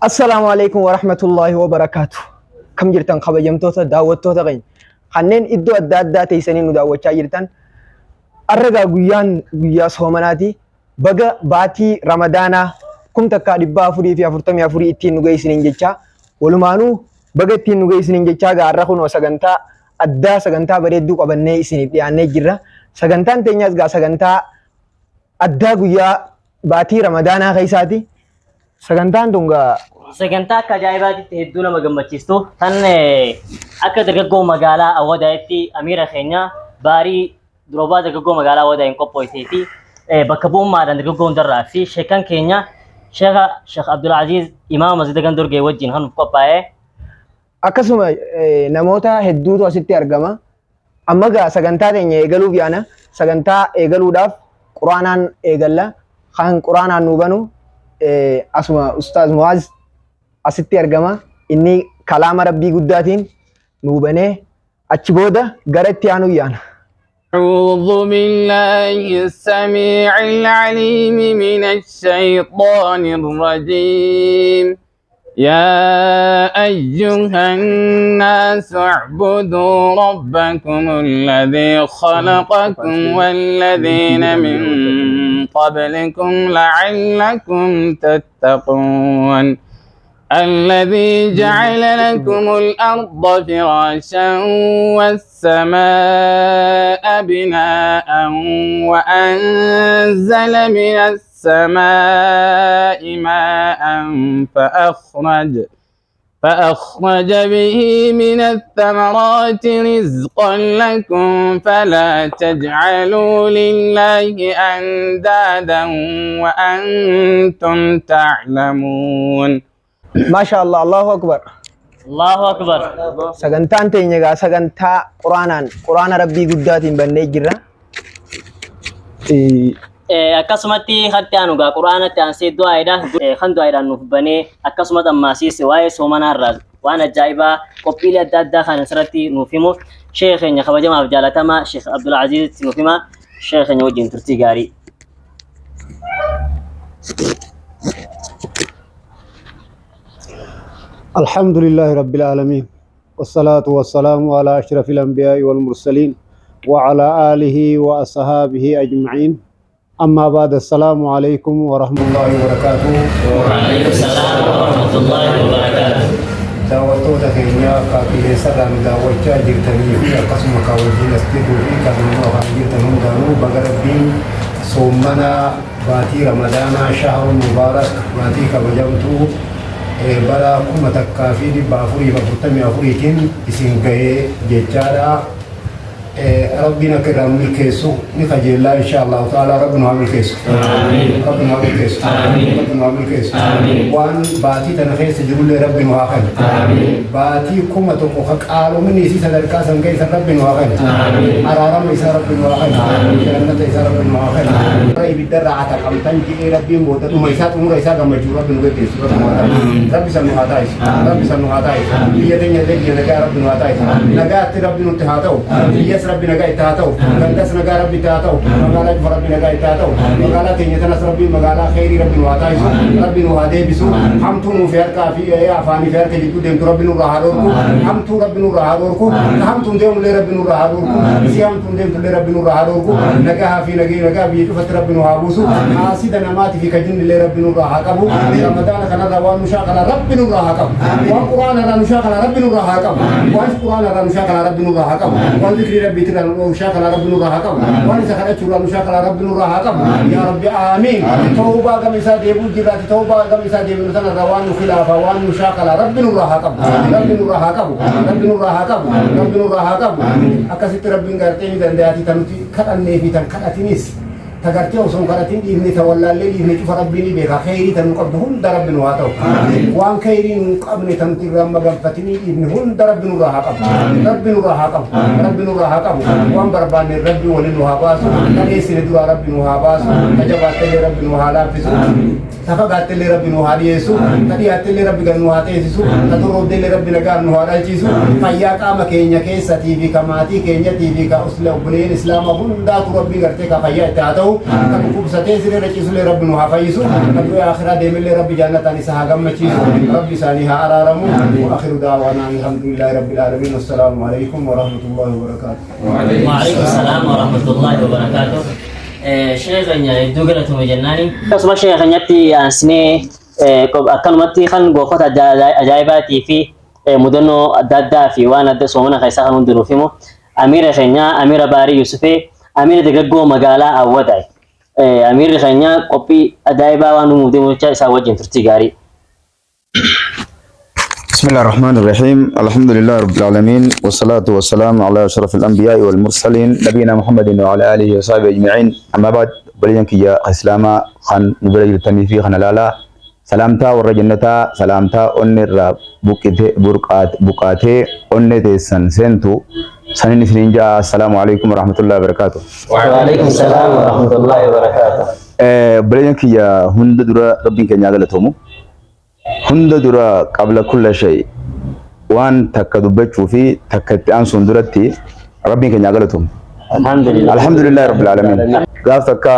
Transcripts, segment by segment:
Assalaamu alaikum warahmatullaahi wabarakaatu. Kam jirtan kabajamtoota daawwattoota keenya kanneen iddoo adda addaa teessanii nu daawwachaa jirtan arragaa guyyaan guyyaa soomanaati. Baga baatii Ramadaanaa 1444 ittiin nu geessiniin jechaa walumaanuu baga ittiin nu geessiniin jechaa gaarra kunoo sagantaa addaa sagantaa bareedduu qabannee isiniif dhiyaannee jirra. Sagantaan teenyaas gaa sagantaa addaa guyyaa baatii Ramadaanaa keessaati. Sagantaan tun gaa Sagantaa akka ajaa'ibaatitti hedduu nama gammachiistu tan akka dargaggoo magaalaa Awwadaayitti amiira keenya baarii durobaa dargaggoo magaalaa Awwadaayin qophoofte fi bakka bu'ummaadhaan dargaggoo hundarraa fi sheekan keenya Sheekha Sheekh Abdulaziz imaama masjida Gandorgee wajjin kan nuuf qophaa'e. Akkasuma namoota hedduutu asitti argama. Amma gaa sagantaa teenya eegaluuf yaana. Sagantaa eegaluudhaaf Quraanaan eegalla. Kan Quraanaan nu banu asuma Ustaaz Muwaaz asitti argama. Inni kalaama Rabbii guddaatiin nu banee achi booda gara itti aanu yaana. أعوذ بالله السميع العليم من الشيطان الرجيم. يا أيها الناس اعبدوا ربكم الذي خلقكم والذين من قبلكم لعلكم تتقون. الذي جعل لكم الأرض فراشا والسماء بناء وأنزل من السماء ماء فأخرج به من الثمرات رزقا لكم فلا تجعلوا لله أندادا وأنتم تعلمون. Maasha Allah, Allahu Akbar. Allahu Akbar. Sagantaan teenya gaa sagantaa Quraanaan Quraana Rabbii guddaatiin bannee jirra. Akkasumatti hatti aanu gaa Quraanatti aansee du'aadha. Kan du'aadhaan nuuf banee akkasumas ammaasiis waa'ee soomanaa irraa waan ajaa'ibaa qophiilee adda addaa kan asirratti nuuf himu sheekha keenya kabajamaaf jaalatamaa Sheekh Abdulaziz nuuf hima. Sheekha keenya wajjin turtii gaarii. الحمد لله رب العالمين والصلاة والسلام على أشرف الأنبياء والمرسلين وعلى آله وأصحابه أجمعين. أما بعد، السلام عليكم ورحمة الله وبركاته. وعليكم السلام ورحمة الله وبركاته. Daawwattoota keenya qilleensarraa nu daawwachaa jirtanii fi akkasuma kan wajjin as jiruu fi kan nu afaan jirtan hundaanuu baga Rabbiin soommana baatii Ramadaanaa shahru mubaarak baatii kabajamtuu bara 1444iitiin isin gahee jechaadha. Rabbiin akka irraa nu milkeessu ni kajeellaa insha Allahu ta'ala. Rabbi nu haa milkeessu. Rabbi nu haa milkeessu. Rabbi nu haa milkeessu. Waan baatii tana keessa jirullee Rabbi nu haa kennu. Baatii 1000 ka qaalominni isii sadarkaa san keessa Rabbi nu haa kennu. Araarama isaa Rabbi nu haa kennu. Jannata isaa Rabbi nu haa kennu. Warra ibiddarraa ataqamtan jedhee Rabbiin booda dhuma isaa xumura isaa gammachuu Rabbi nu geggeessu. Rabbi nu haa taasisu. Rabbi san nu haa taasisu. Rabbi san nu haa taasisu. Biyya teenya illee biyya nagaa Rabbi nu haa taasisu. Nagaatti Rabbi nutti haa ta'u. Biyyas Rabbi nagaa itti haa ta'u. Gandas nagaa Rabbi itti haa ta'u. Magaalaa cufa Rabbi nagaa itti haa ta'u. Magaalaa teenya tanas Rabbi magaalaa kheyrii Rabbi nu haa taasisu. Rabbi nu haa deebisu. Hamtuu nuuf harkaa fi afaanii fi harka jidduu deemtu Rabbi nurraa haa dhorku. Hamtuu Rabbi nurraa haa dhorku. Hamtuun deemullee Rabbi nurraa haa dhorku. Isii hamtuun deemtullee Rabbi nurraa haa dhorku. Nagaa fi nagee nagaa biyya cufatti Rabbi nu haa buusu. Haasida namaatii fi kajinnillee Rabbi nurraa haa qabu. Ramadaana kanarraa waan nu shaakalaa Rabbi nurraa haa qabu. Waan Quraana irraa nu shaakalaa Rabbi nurraa haa qabu. Waan Quraana irraa nu shaakalaa Rabbi nurraa haa qabu. Waan zikrii Rabbiitirraa nu shaakalaa Rabbi nurraa haa qabu. Waan isa kadhachuurraa nu shaakalaa Rabbi nurraa haa qabu. Yaa Rabbi aamiin. Tawbaa gama isaa deebi'uu jirraati. Tawbaa gama isaa deebinu sanarraa waan nu khilaafa waan nu shaakalaa Rabbi nurraa haa qabu. Rabbi nurraa haa qabu. Rabbi nurraa haa qabu. Rabbi nurraa haa qabu. Akkasitti Rabbiin gartee ni danda'aati tan nuti kadhannee fi tan kadhatinis ta gartee osoo hin kadhatin dhiifne ta wallaallee dhiifne cufa Rabbii ni beeka. Kheyrii tan nu qabdu hunda Rabbi nu haa ta'u. Waan kheyrii nu hin qabne tan nuti irraa maganfatinii dhiifne hunda Rabbi nurraa haa qabu. Rabbi nurraa haa qabu. Rabbi nurraa haa qabu. Waan barbaanne Rabbi waliin nu haa baasu. Ta dheessine duraa Rabbi nu haa baasu. Ta jabaattellee Rabbi nu haa laaffisu. Ta fagaattellee Rabbi nu haa dhiyeessu. Ta dhiyaattellee Rabbi gad nu haa teessisu. Ta torroobdellee Rabbi nagaan nu haa dhalchiisu. Fayyaa qaama keenya keessatii fi ka maatii keenyatii fi ka obboleeyyan Islaamaa hundaatu Rabbi gartee ka fayyaa itti haa ta'u. gahu. Kan dhukkubsatee siree irra ciisullee Rabbi nu haa fayyisu. Kan du'e akhiraa deemillee Rabbi jannataan isa haa gammachiisu. Rabbi isaanii haa araaramu. Wa akhiru da'waanaa alhamdulillahi rabbil aalamiin. Wassalaamu alaikum wa rahmatullahi wa barakaatuh. Waalaikum salaam wa rahmatullahi wa barakaatuh. Sheekh keenya hedduu galatoomi jennaani. Akkasuma sheekh keenyatti aansinee akkanumatti kan goofata ajaa'ibaatii fi mudannoo adda addaa fi waan adda soomana keessaa kan hundi nuuf himu amiira keenya Amiira Baarii Yusufee, amiira dargaggoo magaalaa Awwadaay. Amiirri keenya qophii ajaa'ibaa waan nuuf deemu jecha isaa wajjin turtii gaarii. بسم الله الرحمن الرحيم، الحمد لله رب العالمين، والصلاة والسلام على أشرف الأنبياء والمرسلين، نبينا محمد وعلى آله وصحبه أجمعين. أما بعد، بلين كيا إسلاما خان نبرا جرتني في خان لالا سلامتا ور جنتا سلامتا أن الرا بقته برقات بقاته أن تسن سنتو سنين سنجا. السلام عليكم ورحمة الله وبركاته. وعليكم السلام ورحمة الله وبركاته. بلين كيا هند درا ربين كنيا غلطهم hunda dura qabla kulla shay waan takka dubbachuu fi takka itti aansuun duratti Rabbiin keenya galatoom. Alhamdulillah. Alhamdulillahi rabbil alamin. Gaaf takka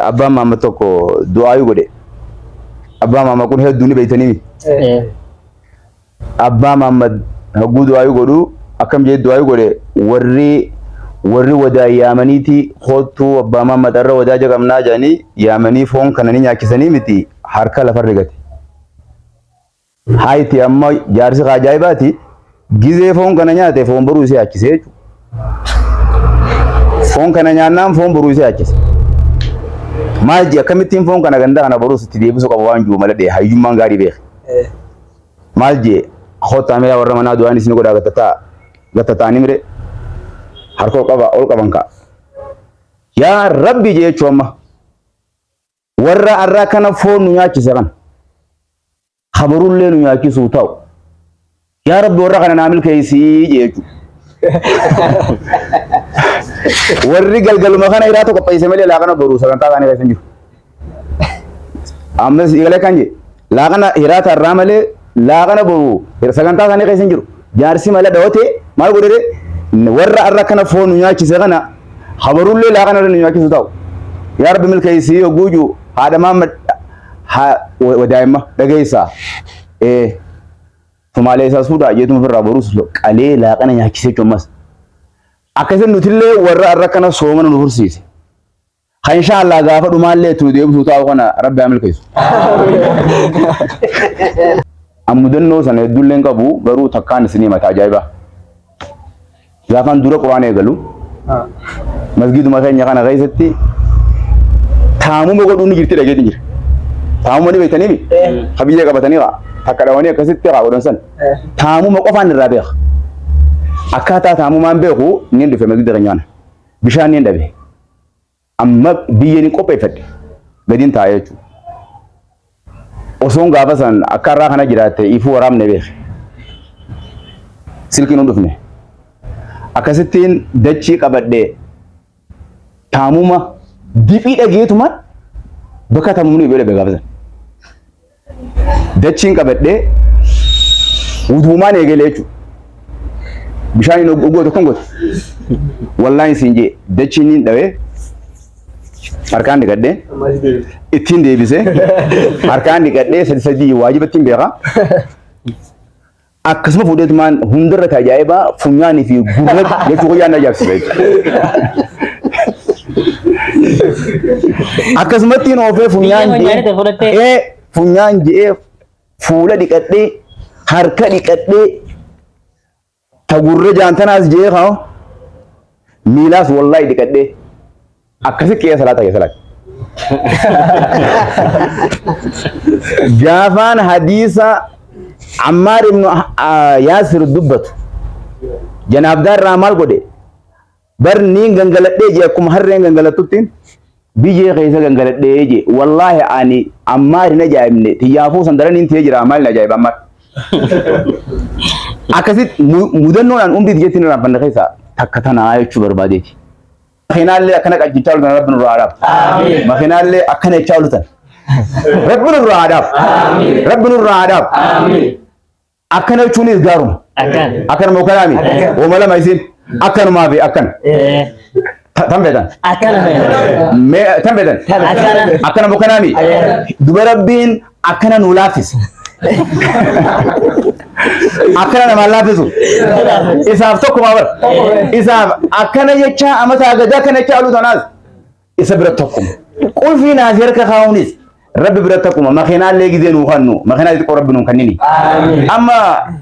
abbaan maama tokko du'aayuu godhe. Abbaa maama kun hedduu ni beeytanii. Abbaa Mahammad hogguu du'aayuu godhu akkam jedhe du'aayuu godhe? Warri wadaa yaamaniiti, "Koottuu abbaa Mahammad, irra wadaa qabnaa," jedhanii yaamanii foon kana ni nyaachisanii miti, harka lafarra rigate. Hayti amma jaarsi ajaa'ibaati, gizee foon kana nyaate foon boruu isee yaachisee jechuudha. Foon kana nyaannaan foon boruu isee yaachise. Maal jee, akkamittiin foon kana ganda kana boruus itti deebisuu qaba waan jiru malee hayyummaan gaarii beeke. Maal jee, "Kottaa mee warra manaa, du'aan isin godhaa, gattataa gattataanii mire harka ol qaba ol qaban ka'a. Yaa Rabbi," jee jechuu, "amma warra arraa kana foon nu nyaachise kana habarullee nu nyaachisuu ta'u, yaa Rabbi, warra kana naa milkeessii," jee jechuudha. Warri galgaluma kana hiraata qopheesse malee laaqana boruu sagantaa isaanii keessa hin jiru. Ammas eegalee kan jee laaqana hiraata irraa malee laaqana boruu sagantaa isaanii keessa hin jiru. Jaarsi malee dhawate maal godhee, "Warra arra kana foon nu nyaachise kana habarullee laaqana irra nu nyaachisu ta'u, yaa Rabbi milkeessii," hogguu haadha maamma wadaa'imma dhageessaa. Tumaalee isaas fuudhaa jeetuma ofirraa boruus qalee laaqana nyaachisee jechuun ammas. Akkasiin nutillee warra arra kana soomana nu fursiise. Kan insha Allah gaafa dhumaallee itti nu deebisuu taa'u kana Rabbi haa milkeessu. Mudannoo sana hedduullee hin qabu, garuu takkaan isinii mataa ajaa'ibaa. Gaafaan dura quraana eegalu masgiiduma keenya kana keessatti taamuma godhuun ni jirti, dhageetiin jira. Taamuma ni beektanii mi? Ka biyyee qabatanii haa takka dhawanii akkasitti haa godhan san. Taamuma qofaan irraa beeka. Akkaataa taamumaan beeku ni dhufe masgiida keenya kana. Bishaan ni dhabe. Amma biyya ni qopheeffadhe. Gadiin taa'ee jechuudha. Osoon gaafa san akka irraa kana jiraatte ifuu waraabne beeke. Silkiin hin dhufne. Akkasittiin dachii qabadhee taamuma diphii dhageetumaan bakka taamumni iyyuu dhabe gaafa san. Dachiin qabadhee wuduumaan eegalee jechuudha. Bishaan hin oguu tokko hin goote. Wallaahi siin jee, dachiin hin dhawee, harkaan dhiqadhee ittiin deebisee, harkaan dhiqadhee sadi sadii waajibattiin beekaa. Akkasuma fuudheetumaan hundarra ajaa'ibaa funyaanii fi gurra jechuu guyyaan na ajaa'ibsiisa jechuudha. Akkasumattiin oofee funyaan Biyyee funyaanii fudhattee? Ee, funyaan je'ee, fuula dhiqadhee, harka dhiqadhee, ta gurra jaantanaas je'ee, kaa miilaas wallaahi dhiqadhee akkasi qe'ee salaata keessa laata. Gaafaan hadiisa Ammaar ibn Yaasir dubbatu janaabdaa irraa maal godhe? Bar niin gangaladhee jee, akkuma harreen gangalatuttiin biyyee keessa gangaladhee jee. Wallaahi ani Ammaar hin ajaa'ibne, xiyyaafuu san daraniin ta'ee jira. Maal hin ajaa'iba Ammaar? Akkasitti mudannoodhaan umrii jettiin irraanfanne keessaa takka tanaa jechuu barbaadeeti. Makiinaallee akkana qajjichaa olutan Rabbi nurraa haa dhaabu. Makiinaallee akkana jechaa olutan Rabbi nurraa haa dhaabu. Rabbi nurraa haa dhaabu. Akkana jechuunis gaaruma. Akkan. Akkanuma kanaami. Wama lama isin akkanumaa fi akkana. Tan feetan. Akkana feena. Mee tan feetan. Akkana. Akkana bokkanaami. Duba Rabbiin akkana nuu laaffise. Akkana namaan laaffisu. Isaaf tokkuma bara. Isaaf akkana jecha amataa gadaa akkana jecha aluu tanaas isa bira tokkuma. Qulfii naaf harka kaa'uunis Rabbi bira tokkuma. Makiinaallee gizee nuu kannu. Makiinaa xixiqqoo Rabbi nuu kennini. Amma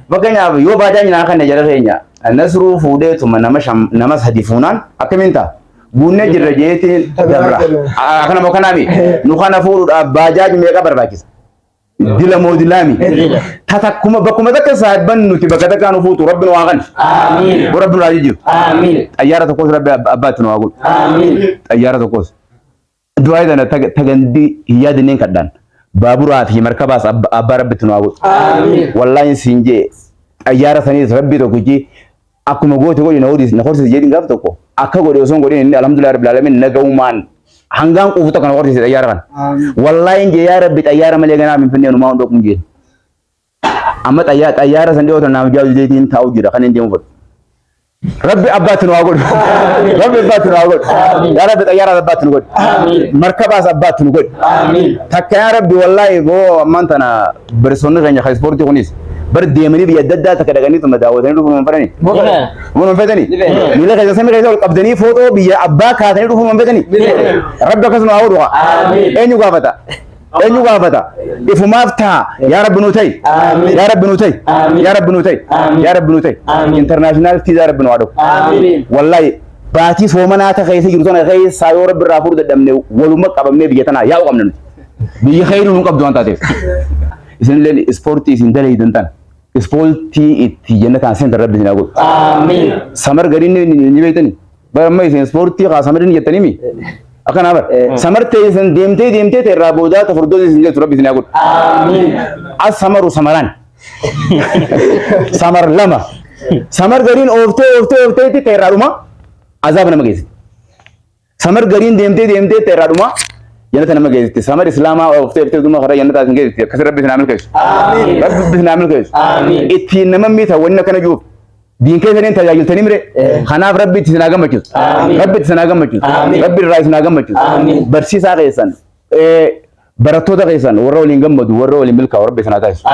fakkeenyaaf yoo baajaaji naa kanne jara keenya Nasruu fuudheetuma nama shan nama sadi fuunaan akkamiin ta'a? Guunnee jirra jeetiin dabra. Akkana moo kanaami? Nu kana fuudhuudhaaf baajaaji meeqa barbaachisa? Dila moo dilaami? Ta takkuma bakkuma takka saahibban nuti bakka takkaa nu fuutu Rabbi nu haa kanu. Aamiin. Rabbi nu haa jijjiiru. Aamiin. Xayyaara tokkos Rabbi abbaatti nu haa godhu. Aamiin. Xayyaara tokkos. Du'aa tana ta gandi hin yaadanneen kadhaan. Baaburaa fi markabaas abbaa Rabbitti nu haa godhu. Aamiin. Wallaahi siin jee xayyaara saniis Rabbii tokkichi akkuma goote godhi na horsiisi na horsiisi jedhin gaaf tokko akka godhe osoo hin godhin inni alhamdulillah rabbil alamin nagaumaan hangaan quufu takka na horsiise xayyaara kana. Wallaahi jee yaa Rabbi xayyaara malee ganaa Finfinnee numaa hundoo kun jeen. Amma xayyaara san dhiyoo naaf jaal jeetiin taa'u jira kan hin deemu fedhu. Rabbi abbaatti nu haa godhu. Rabbi abbaatti nu haa godhu. Yaa Rabbi xayyaaraas abbaatti nu godhi. Markabaas abbaatti nu godhi. Takka yaa Rabbi wallaahi boo ammaan tana barsiisonni keenya kan ispoortii kunis bar deemanii biyya adda addaa takka dhaqanii tuma daawwatanii dhufuu hin fedhanii. Dhufuu hin fedhanii. Miila keessa samii keessa ol qabdanii footoo biyya abbaa kaatanii dhufuu hin fedhanii. Rabbi akkasuma haa godhu. Eenyu gaafata? Eenyu gaafata? Ifumaaf ta'a. Yaa Rabbi nuu ta'i. Yaa Rabbi nuu ta'i. Yaa Rabbi nuu ta'i. Yaa Rabbi nuu ta'i. International fiizaa Rabbi nu haa dha'u. Wallaahi baatii soomanaa ta keessa jiru tana keessaa yoo Rabbi irraa fuudhu dadhabne waluma qabamnee biyya tanaa yaa'u qabna nuti. Biyyi khayrii nu qabdu waan taateef. Isinillee ispoortii isin dalaydan tana. Ispoortii itti jannataan seentan Rabbi isin haa godhu. Samar gariin ni beektani. Bara amma isin ispoortii kaa samarin jettanii mi? Akkanaa bara. Samar ta'e isin deemtee deemtee ta'e irraa boodaa ta furdoo isin jettu Rabbi isin haa godhu. As samaru samaraan. Samar lama. Samar gariin ooftee ooftee ooftee itti ta'e irraa dhuma azaaba nama geessiti. Samar gariin deemtee deemtee ta'e irraa dhuma jannata nama geessiti. Samar islaamaa ooftee ooftee dhuma karaa jannataa isin geessiti. Akkasi Rabbi isin haa milkeessu. Rabbi isin haa milkeessu. Ittiin nama miita wanni akkana jiruuf. Diin keessaniin tajaajiltanii mire. Kanaaf Rabbi itti isin haa gammachiisu. Rabbi itti isin haa gammachiisu. Rabbi irraa isin haa gammachiisu. Barsiisaa keessan barattoota keessan warra waliin gammadu warra waliin milkaa'u Rabbi isin haa taasisu.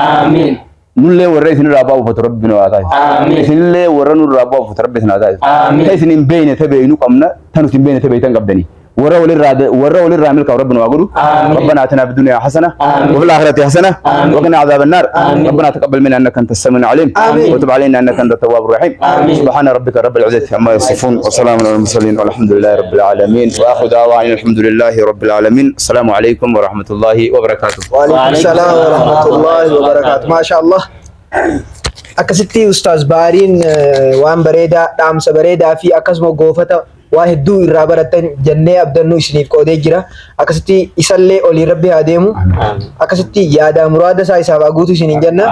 Nullee warra isin irraa bu'aa buufatu Rabbi nu haa taasisu. Isinillee warra nurraa bu'aa buufatu Rabbi isin haa taasisu. Ta isin hin beekne ta beeknu qabna ta nuti hin beekne ta beektan qabdanii. Warra walirraa warra walirraa milkaa'u Rabbi nu haa godhu. ربنا آتنا في الدنيا حسنة وفي الآخرة حسنة وقنا عذاب النار. ربنا تقبل منا إنك أنت السميع العليم وتب علينا إنك أنت التواب الرحيم. سبحان ربك رب العزة عما يصفون وسلام على المرسلين والحمد لله رب العالمين وآخر دعوانا الحمد لله رب العالمين. السلام عليكم ورحمة الله وبركاته. وعليكم السلام ورحمة الله وبركاته. ما شاء الله. Akkasitti Ustaaz Baariin waan bareedaa dhaamsa bareedaa fi akkasuma goofata waa hedduu irraa barattan jennee abdannu isiniif qoodee jira. Akkasitti isallee olii Rabbi haa deemu. Akkasitti yaadaa muraada isaa isaaf haa guutu isiniin jenna.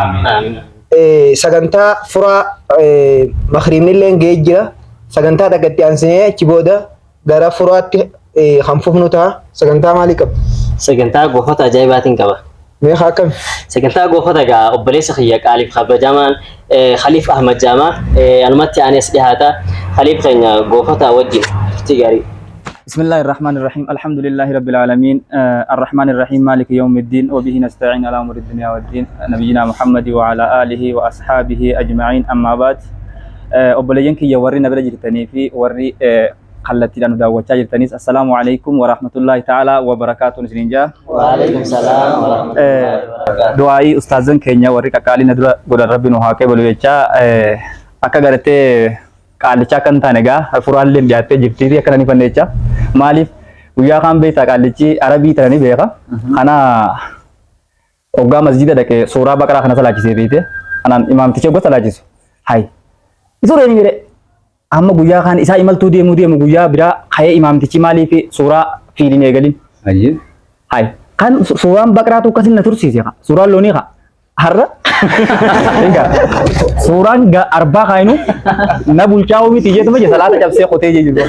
Sagantaa furaa makriibni illee ga'ee jira. Sagantaa takka itti aansinee achi booda gara furaatti kan fufnu ta'a. Sagantaa maalii qabda? Sagantaa goofata ajaa'ibaatiin qaba. Mee haa akkami? Sagantaa goofata egaa obboleessa kiyya qaaliif kabajamaan Khaliif Ahmad Jaamaa anumatti aanee as dhihaata. Khaliif keenya goofata wajjin turtii gaarii. بسم الله الرحمن الرحيم الحمد لله رب العالمين الرحمن الرحيم مالك يوم الدين وبه نستعين على أمور الدنيا والدين نبينا محمد وعلى آله وأصحابه أجمعين أما بعد obboleeyyan kiyya warri na bira jirtanii fi warri kallattiidhaan nu daawwachaa jirtanis assalaamu alaikum wa rahmatullahi ta'ala wa barakaatuun isiniin jaa. Waalaikum salaam wa rahmatullahi wa barakaatuh. Du'aa'ii ustaazan keenya warri qaqqaalii na dura godhan Rabbi nu haa qeebalu jechaa akka gartee qaallichaa akka hin taane egaa furaalleen dhiyaattee jirtii fi akkana ni fanne jecha. Maaliif guyyaa kaan beektaa qaallichi arabii tana ni beeka. Kana hoggaa masjida dhaqee suuraa baqaraa kana salaachisee beekte. Kanaan imaamtichi hoggaa salaachisu. Hay. Suuraa inni jedhe amma guyyaa kaan isaa imaltuu deemuu deemu guyyaa biraa ka'ee imaamtichi maaliif suuraa fiiliin eegalin. Ayyee. Hay. Kan suuraan baqaraatu akkasin na tursiise. Suuraan loonii kaa. Har'a egaa suuraan arbaa kaayinu na bulchaa miti jeetuma je salaata cabsee qotee je jiru.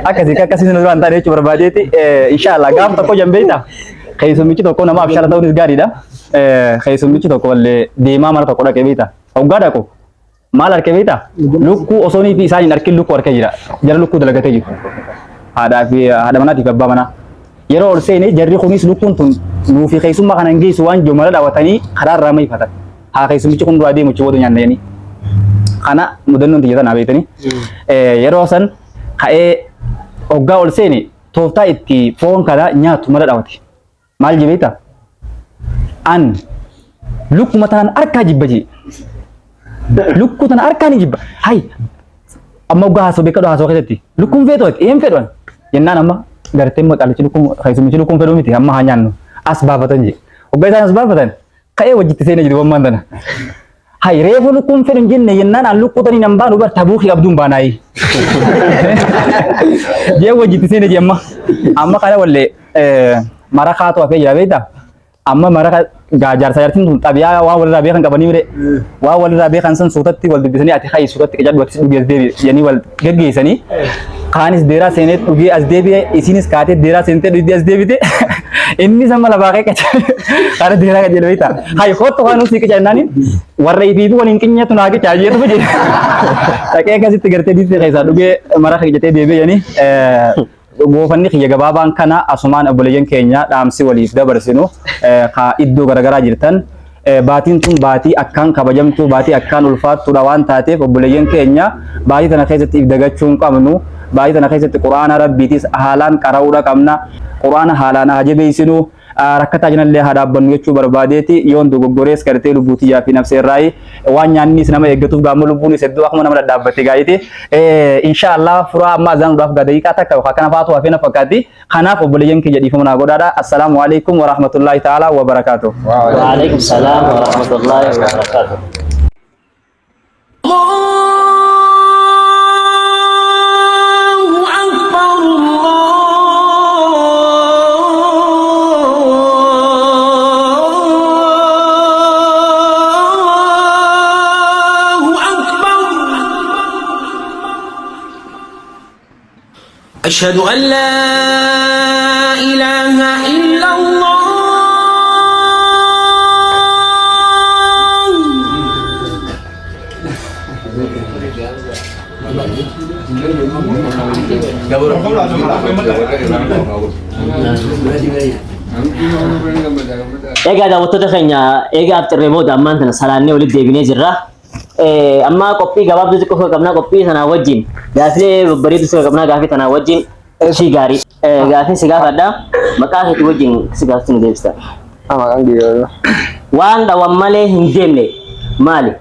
Akkasii akkasii na duraan taane jechuu barbaadeeti. Inshaallah gaaf tokko jambeeyta. Keessummichi tokko nama abshaala ta'uunis gaariidha. Keessummichi tokko illee deemaa mana tokko dhaqee beeyta. Hoggaa dhaqu maal arke beeyta? Lukkuu osoo fi isaan hin arkin lukkuu arkee jira. Jara lukkuu dalagatee jiru. Haadhaa fi haadha manaatii fi abbaa manaa. Yeroo ol seene jarri kunis lukkuun tun nuu fi keessummaa kana hin geessu waan jiru mala dhaawatanii karaa irraa mayfatan. Haa keessummichi kun duraa deemu achi booda nyaanna jedhanii. Kana mudannoon tiyya tanaa beektanii. Yeroo san ka'ee hoggaa ol seene tooftaa itti foon kana nyaatu mala dhaawate. Maal jee beektaa? An lukkuma tanaan harkaa jibba jee. Lukkuu tana harkaa ni jibba. Hay amma hoggaa haasoo beekadhu haasoo keessatti lukkuun feetu ati een fedhu an jennaan amma gartee immoo qaalichi lukkuun keessummichi lukkuun fedhuu miti amma haa nyaannu as baafatan jee. Hoggaa isaan as baafatan ka'ee wajjitti seenee jiru ammaan tana. Hay reefu lukkuun fedhu hin jenne jennaan an lukkuu taniin an baanu bar tabuukii qabduun baanaayi. Jee wajjitti seene jee amma. Amma kana wallee marakaatu hafee jira beektaa? Amma maraka gaa jaarsa jaartiin tun xabiyaa waan walirraa beekan qabanii mire waan walirraa beekan san suutatti wal dubbisanii ati hayi suutatti qicadhu ati dhugee as deebi'i jedhanii wal geggeessanii kaanis deeraa seenee dhugee as deebi'e isinis kaatee deeraa seentee dhugdee as deebite innis amma lafaa ka'ee qaca karaa deeraa qajeele beektaa hayi kottu waan usii qica jennaani warra ifiifi waliin qinyatu naa qicaa jeetu jedhe dhaqee akkasitti gartee diisii keessaa dhugee mara qicatee deebi'e jedhanii goofanni kiyya gabaabaan kana asumaan obboleeyyan keenya dhaamsi waliif dabarsinu ka iddoo garaagaraa jirtan baatiin tun baatii akkaan kabajamtuu baatii akkaan ulfaattuudha waan taateef obboleeyyan keenya baatii tana keessatti if dagachuu hin qabnu baatii tana keessatti quraana rabbiitis haalaan qara'uudha qabna quraana haalaan haa jabeessinu rakkataa jinallee haa dhaabbannu jechuu barbaadeeti yoon dogoggorees gartee lubbuu tiyyaa fi nafsee irraayi waan nyaannis nama eeggatuuf gaammoo lubbuunis hedduu akkuma nama dhadhaabbate gaayiti insha Allah furaa amma azaanuudhaaf gaa daqiiqaa takka yookaan kana faatu hafee na fakkaatti. Kanaaf obboleeyyan kiyya dhiifama naa godhaadha. Assalaamu alaikum wa rahmatullahi ta'ala wa barakaatuh. Wa alaikum salaam wa rahmatullahi wa barakatuh. Allahu Akbar Allahu Akbar أشهد أن لا إله إلا الله Egaa daawwattoota keenya egaa afxirree booda ammaan tana salaannee walitti deebinee jirra. Amma qophii gabaabduu xiqqoo tokko qabna qophii sanaa wajjin gaafilee babbareedu tokko qabna gaafii tanaa wajjin ishii gaarii. Gaafiin si gaafadha maqaa keetii wajjin si gaafachuu nu deebista. Maqaan kiyya. Waan dhawan malee hin deemne maali?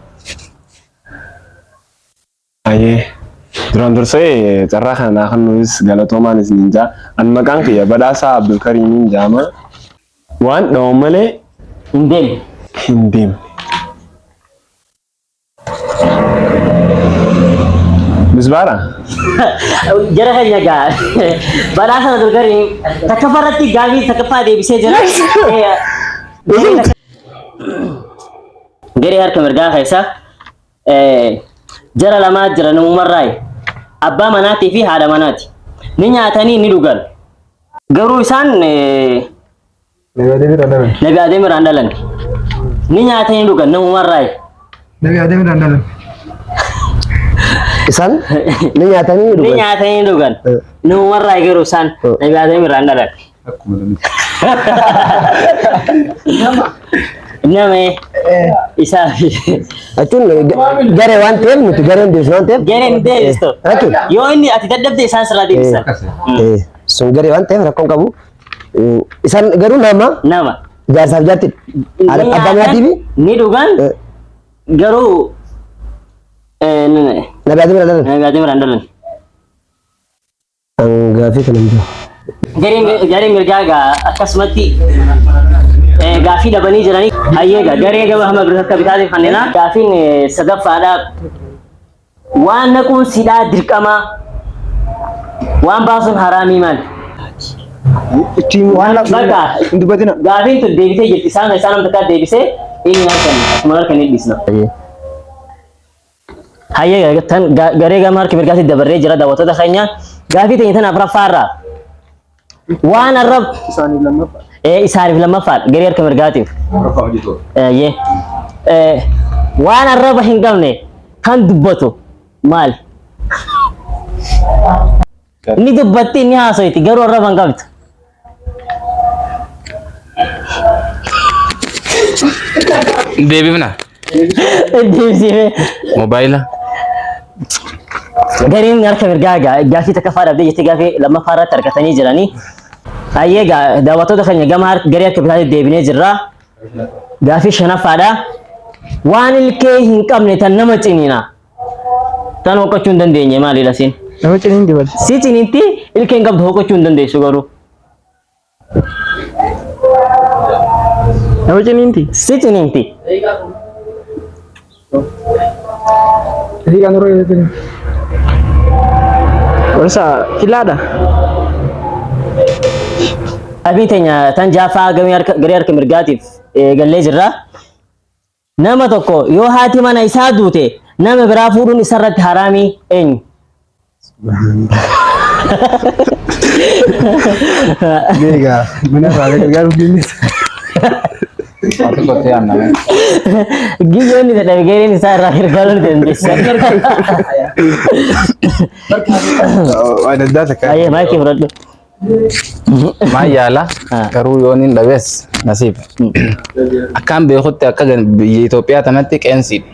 Ayyee. Duraan dursee carraa kana naa kennuufis galatoomaan isiniin jaa. An maqaan kiyya Badhaasaa Abdulkariimiin jaama. Waan dhawan malee Hin deemne. hin deemne. Misbaara? Jara keenya gaa badhaasa Abdulkariim takkaffaa irratti gaafii takkaffaa deebisee jira. Garee harka mirgaa keessa Jara lamaa jira namumarraayi. Abbaa manaatii fi haadha manaati. Ni nyaatanii ni dhugan. Garuu isaan Nabi Aadam irraa dhalan. Nabi Aadam irraa hin dhalanne. Ni nyaatanii ni dhugan namumarraayi. Nabi Aadam irraa dhalan. Isaan ni nyaatanii ni Ni dhugan. nyaatanii ni dhugan. Namumarraayi garuu isaan Nabi Aadam irraa hin dhalanne. Nama isaa fi Jechuun garee waan ta'eef nuti gareen deebisna waan ta'eef. gareen deebistu. Rakkoo. Yoo inni ati dadhabde isaan sirraa deebisan. Sun garee waan ta'eef rakkoon qabu. Isaan garuu nama Nama. jaarsaaf jaartidha. Ni Abbaa nyaatan, manaatii fi ni dhugan garuu Nabi Aadam irraa dhalan. Nabi Aadam irraa hin dhalan. Gaafii kana hin beeku. Gareen gareen mirgaa egaa akkasumatti gaaffii dhabanii jiranii hayyee egaa garee gama hamma biroo akka bitaatiif kanneenaa gaaffiin sadaffaadha waan naquun sidhaa dirqamaa waan baasuun haraamii maali? Ittiin waan Bakka hin dubbatina. gaaffiin tun deebitee jirti isaan keessaa namni takka deebisee inni harkan asuma harkan hin dhiisna. Hayyee tan garee gama harka mirgaatti dabarree jira daawwattoota keenya. Gaafii teenya tana afuraffaa irraa waan arrab Isaaniif lammaffaa. Isaaniif lammaffaadha garee harka mirgaatiif. Eeyyee. Waan arraba hin qabne kan dubbatu maali? Ni dubbatti, ni haasoyti, garuu arraba hin qabdu. Deebifna. Deebisee. Moobaayila. Gareen harka mirgaa gaaffii takkaffaa dhabdee jettee gaaffii lammaffaa irratti argatanii jiranii. Hayyee gaa daawwattoota keenya gama garee harka bitaatti deebinee jirra. Gaaffii shanaffaadha. Waan ilkee hin qabne tan nama ciniina. Tan hooqachuu hin dandeenye maali lasiin? Nama ciniinti bal. Si ciniinti, ilkee hin qabdu, hooqachuu hin dandeessu garuu. Nama ciniinti. Si ciniinti. Daqiiqaan dura jedhanii. Gorsa filaadha. Gaaffii teenya tan jaaffaa gamee garee harka mirgaatiif eegallee jirra. Nama tokko yoo haati mana isaa duute nama biraa fuudhuun isarratti haraamii eenyu? Beegaa mana irraa gargaaruuf deemnee. Giyyoonni dadhabe gareen isaa irraa gargaaruu ni dandeessa. Waan addaa takka. Ayyee, maayikii fudhadhu. Maal yaala garuu yoon hin dhabees nasiib. Akkaan beekutti akka biyya Itoophiyaa tanatti qeensiidha.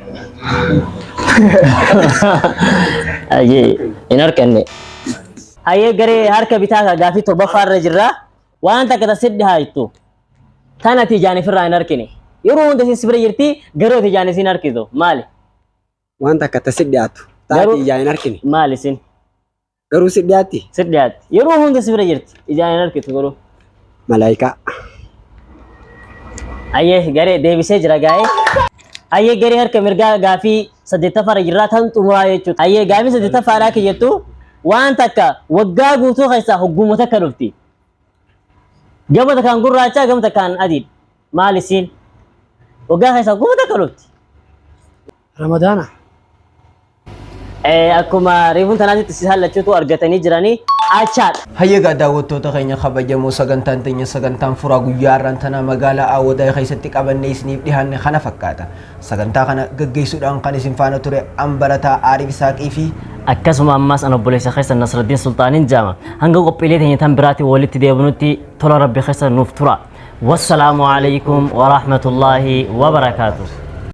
Ayyee, hin harkanne. Ayyee, garee harka bitaa gaaffii torbaffaa irra jirra. Waan takka tasit dhihaattu. Tan ati ijaan ifirraa hin harkine. Yeroo hunda isin si bira jirti, garuu ati ijaan isin harkitu. Maali? Waan takka tasit dhiyaattu. Taati ijaan hin harkine. Maali isin? Garuu si dhiyaatti? Si dhiyaatti. Yeroo hunda si bira jirti. Ijaan hin harkitu garuu. Malaayikaa. Ayyee, garee deebisee jira gaa'ee. Ayyee, garee harka mirgaa gaaffii saddeettaffaarra jirraa, tan xumuraa jechuudha. Ayyee, gaaffii saddeettaffaadhaa kiyyattu waan takka waggaa guutuu keessaa hogguma takka dhufti. Gama takkaan gurraacha, gama takkaan adiidha. Maal isiin? Waggaa keessaa hogguma takka dhufti. Ramadaana. Akkuma reefuun tanaatitti si hallachuutu argatanii jiranii achaadha. Hayyagaa daawwattoota keenya kabajamoo, sagantaan teenya sagantaan furaa guyyaa har'aan tana magaalaa Awwadaa keessatti qabannee isiniif dhiyaanne kana fakkaata. Sagantaa kana gaggeessuudhaan kan isin faana ture an barataa Aariif Saaqii fi Akkasuma ammas an obboleessa keessa Nasraddiin Sultaaniin jaama. Hanga qophiilee teenya tan biraatti walitti deebinutti tola Rabbi keessa nuuf tura. Wassalaamu alaikum wa rahmatullaahi wa barakaatuh.